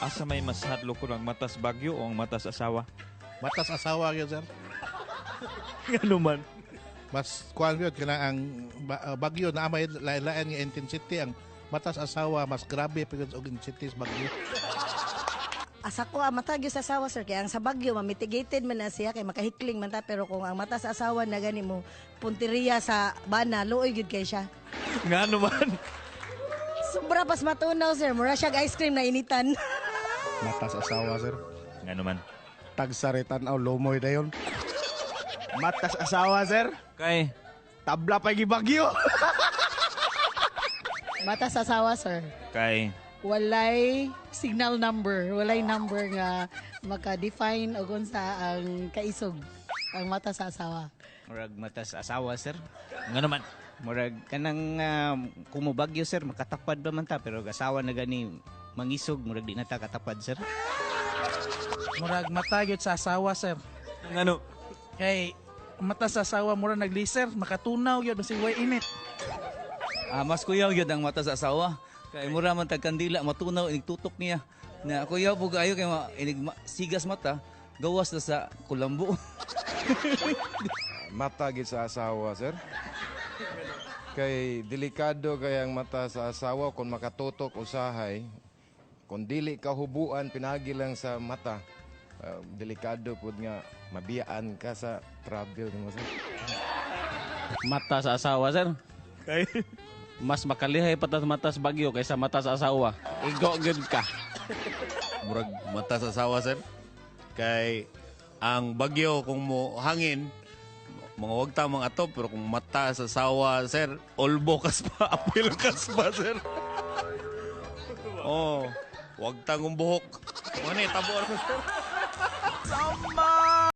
Asa may mas hadlok ko, ang matas bagyo o ang matas asawa? Matas asawa yun, sir. Ngano man? Mas kuan yun, kaya ang bagyo na may lain-lain nga intensity, ang matas asawa mas grabe pa yun og intensity sa bagyo. Asa ko, ang mata gyud sa asawa, sir, kay ang sa bagyo mitigated man na siya kay makahikling man ta, pero kung ang mata sa asawa na gani mo punteriya sa bana, luoy gyud kay siya. Ngano man? Sobra pas matunaw, sir, mura siya ice cream na initan. Mata sa asawa, sir. Ngano man? Tagsaritan aw lumoy dayon. Matas asawa, sir. Kay Tabla pa gibagyo. Mata sa asawa, sir. Kay Walay signal number, walay number nga maka-define og unsa ang kaisog ang mata sa asawa. Murag mata sa asawa, sir. Ngano man? Murag kanang kung mobagyo, sir, makatapad ba man ta, pero asawa na gani mangisog, murag di na ta katapad, sir. Murag mata gyud sa asawa, sir. Ngano? Kay mata sa asawa mura naglaser, makatunaw gyud basig way init. Ah, mas kuyaw gyud ang mata sa asawa. Kay mura man tag kandila, matunaw inig tutok niya. Na kuyaw po kaayo kay inig sigas mata, gawas na sa kulambo. Mata gid sa asawa, sir. Kay delikado kay ang mata sa asawa kung makatutok usahay. Kung dili ka hubuan pinagi lang sa mata. Delikado pud nga mabiyaan ka sa travel nimo, sir. Mata sa asawa, sir. Kay Mas makalihay pa tas mata sa bagyo kaysa mata sa asawa. Igo gyud ka. Murag mata sa asawa, sir. Kay ang bagyo kung mo hangin, mga wag ta mga ato, pero kung mata sa asawa, sir, olbo kas pa, apil kas pa, sir. Oh, wag tangong buhok. Mani tabo ra, sir.